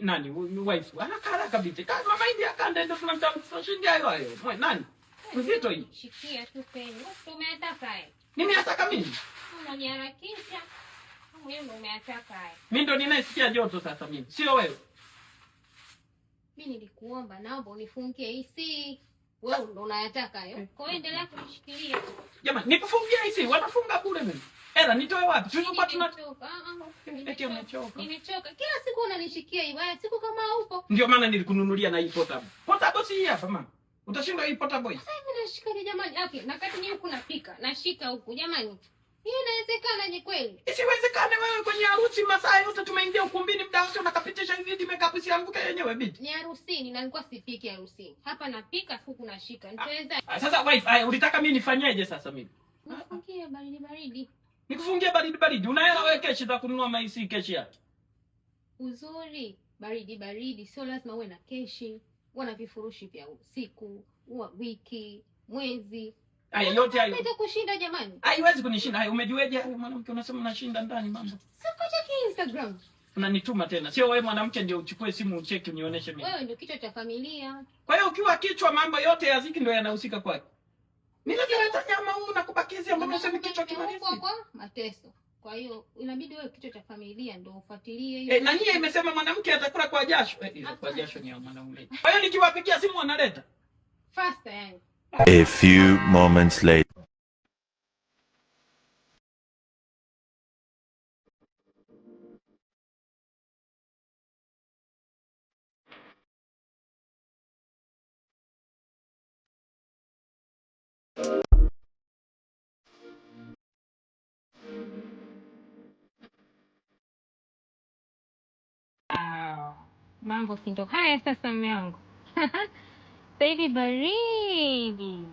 Nani wife? Haraka haraka binti. Kama mahindi akanda ndio tunamshindia hayo hayo. Mwe nani? Mzito hii. Shikia tu peni. Umeataka haya. Nimeataka mimi. Unaniharakisha. Wewe ndio umeataka haya. Mimi ndo ninayesikia joto sasa mimi. Sio wewe. Mimi nilikuomba, naomba unifungie hii. Wewe ndo unayataka hayo. Kwa hiyo endelea kunishikilia. Jamani, nikufungie hii, wanafunga bure mimi. Hela nitoe wapi? Tulikuwa tuna Nimechoka. Ah, ah. Eti umechoka. Nimechoka. Kila siku unanishikia hii. Baya siku kama upo. Ndio maana nilikununulia na hii portable. Portable si hii hapa mama. Utashindwa hii portable hii. Sasa mimi nashikaje jamani? Okay, na kati ni huku napika, nashika huku jamani. Hii inawezekana ni kweli? Isiwezekane wewe kwenye harusi masaa yote tumeingia ukumbini muda wote unakapitisha hivi hivi makeup isianguke yenyewe binti. Ni harusini na nilikuwa sipiki harusini. Hapa napika huku nashika. Nitaweza Ah, sasa wife, haya ulitaka mimi nifanyeje sasa mimi? nifungie baridi baridi. Nikufungie baridi baridi. Una hela wewe keshi za kununua maisi keshi yake. Uzuri baridi baridi sio lazima uwe na keshi. Uwe na vifurushi vya usiku, uwe wiki, mwezi. Haya yote hayo. Naweza kushinda jamani. Haiwezi kunishinda. Haya umejueje hayo mwanamke unasema unashinda ndani mambo. Sio cheki Instagram. Unanituma tena. Sio wewe mwanamke ndio uchukue simu ucheki unionyeshe mimi. Wewe ndio kichwa cha familia. Kwa hiyo ukiwa kichwa mambo yote ya ziki ndio yanahusika kwake. Nileta nyama huu na kubakizia mbona usemi kichwa kimalizi? Kwa kwa mateso. Kwa hiyo inabidi wewe kichwa cha familia ndio ufuatilie hiyo. Eh, na nyie imesema mwanamke atakula kwa jasho. Eh, ila kwa jasho ni ya mwanaume. Kwa hiyo nikiwapigia simu wanaleta. Faster yani. A few moments later. Wow. Mambo si ndo haya sasa mume wangu. Sasa hivi baridi.